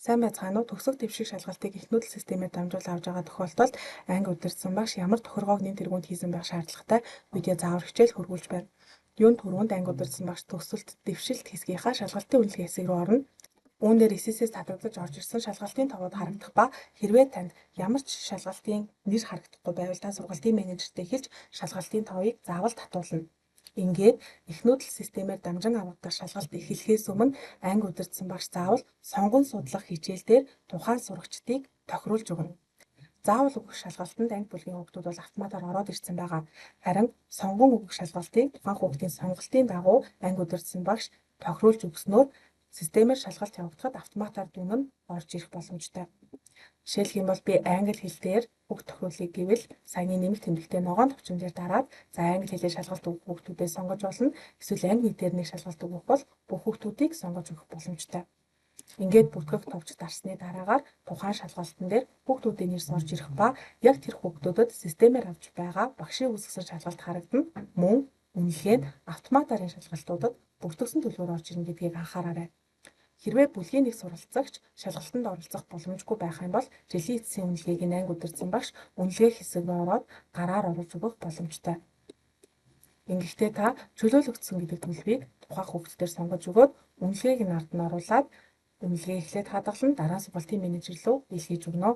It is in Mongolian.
Сайн байцгаана уу? Төгсөх дэвших шалгалтыг эх нүүдэл системээр дамжуул авж байгаа тохиолдолд анги удирдсан багш ямар тохиргоог нэм тэргуунд хийсэн байх шаардлагатай видео заавар хичээл хөрвүүлж байна. Юун түрүүнд анги удирдсан багш төгсөлт дэвшилт хэсгийнхаа шалгалтын үнэлгээ хэсэг рүү орно. Үүн дээр SSS татагдаж орж ирсэн шалгалтын товууд харагдах ба хэрвээ танд ямар ч шалгалтын нэр харагдахгүй байвал та сургалтын менежертэй хэлж шалгалтын товыг заавал татуулна. Ингээд эх нүүдэл системээр дамжин авагдах шалгалт эхлэхээс өмнө анги удирдсан багш заавал сонгон судлах хичээл дээр тухайн сурагчдыг тохируулж өгнө. Заавал өгөх шалгалтанд анги бүлгийн хүүхдүүд бол автоматар ороод ирсэн байгаа. Харин сонгон өгөх шалгалтыг тухайн хүүхдийн сонголтын дагуу анги удирдсан багш тохируулж өгснөөр системээр шалгалт явагдахад автоматар дүн нь орж ирэх боломжтой. Жишээлх юм бол би англи хэл дээр бүх тохируулыг гэвэл саяны нэмэх тэмдэгтээ ногоон товчон дээр дараад за англи хэлээр шалгалт өгөх хүүхдүүдээ сонгож болно. Эсвэл англи нийтээр нэг шалгалт өгөх бол бүх хүүхдүүдийг сонгож өгөх боломжтой. Ингээд бүртгэх товч дарсны дараагаар тухайн шалгалтан дээр хүүхдүүдийн нэр орж ирэх ба яг тэр хүүхдүүдэд системээр авч байгаа багшийн үүсгэсэн шалгалт харагдана. Мөн үнэлгээ нь автоматар энэ шалгалтуудад бүртгэсэн төлөвөөр орж ирнэ гэдгийг анхаараарай. Хэрвээ бүлгийн нэг суралцагч шалгалтанд оролцох боломжгүй байх юм бол жилийн эцсийн үнэлгээг нь анги удирдсан багш үнэлгээ хэсэг рүү ороод гараар оруулж өгөх боломжтой. Ингэхдээ та чөлөөлөгдсөн гэдэг төлөвийг тухайн хүүхдээр сонгож өгөөд үнэлгээг нь ард нь оруулаад үнэлгээ эхлээд хадгалан дараа сургалтын менежер рүү илгээж өгнө.